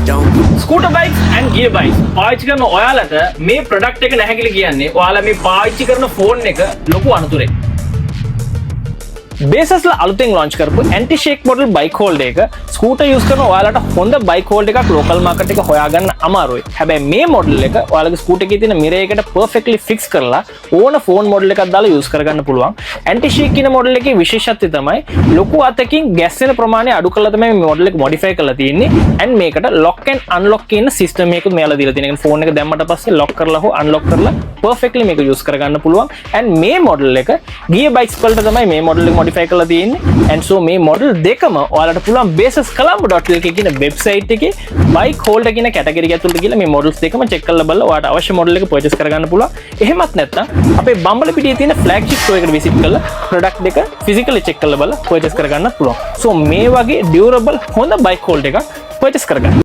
Don't Scooter bikes and gear bikes පාවිච්චි කරන ඔයාලට මේ ප්‍රොඩක්ට් එක නැහැ කියලා කියන්නේ ඔයාලා මේ පාවිච්චි කරන ෆෝන් එක ලොකු අනතුරක්. බේසස්ලා අලුතෙන් ලොන්ච් කරපු aunty shake model bike holder එක ස්කූටර් යූස් කරන ඔයාලට හොඳ බයික් හෝල්ඩර් එකක් ලෝකල් මාකට් එක හොයාගන්න අමාරුයි. හැබැයි මේ මොඩල් එක ඔයාලගේ ස්කූටර් එකේ තියෙන මිරර් එකට පර්ෆෙක්ට්ලි ෆික්ස් කරලා ඕන ෆෝන් මොඩල් එකක් දාලා යූස් කරගන්න පුළුවන්. ඇන්ටි ෂේක් කියන මොඩල් එකේ විශේෂත්වය තමයි ලොකු අතකින් ගැස්සෙන ප්‍රමාණය අඩු කරලා තමයි මේ මොඩල් එක මොඩිෆයි කරලා තියෙන්නේ. ඇන්ඩ් මේකට ලොක් ඇන්ඩ් අන්ලොක් කියන සිස්ටම් එකකුත් මෙයාලා දීලා තියෙනවා. ඒ කියන්නේ ෆෝන් එක දැම්මට පස්සේ ලොක් කරලා හෝ අන්ලොක් කරලා පර්ෆෙක්ට්ලි මේක යූස් කරගන්න පුළුවන්. ඇන්ඩ් මේ මොඩල් එක ගියර් බයික්ස් වලට තමයි මේ මොඩල් එක මොඩිෆයි කරලා තියෙන්නේ. ඇන්ඩ් සෝ මේ මොඩල් දෙකම ඔයාලට පුළුවන් basescolombo.lk කියන වෙබ්සයිට් එකේ බයික් හෝල්ඩර් කියන කැටගරි එක ඇතුළට ගිහලා මේ මොඩල්ස් දෙකම චෙක් කරලා බලලා ඔයාලට අවශ්‍ය මොඩල් එක පර්චේස් කරගන්න පුළුවන්. එහෙමත් නැත්නම් අපේ බම්බලපිටියේ තියෙන ෆ්ලැග්ෂිප් ස්ටෝර් එකට විසිට් කරලා ප්‍රොඩක්ට් දෙක ෆිසිකලි චෙක් කරලා බලලා පර්චේස් කරගන්නත් පුළුවන්. සෝ මේ වගේ ඩියුරබල් හොඳ බයික් හෝල්ඩර් එකක් පර්චේස් කරගන්න.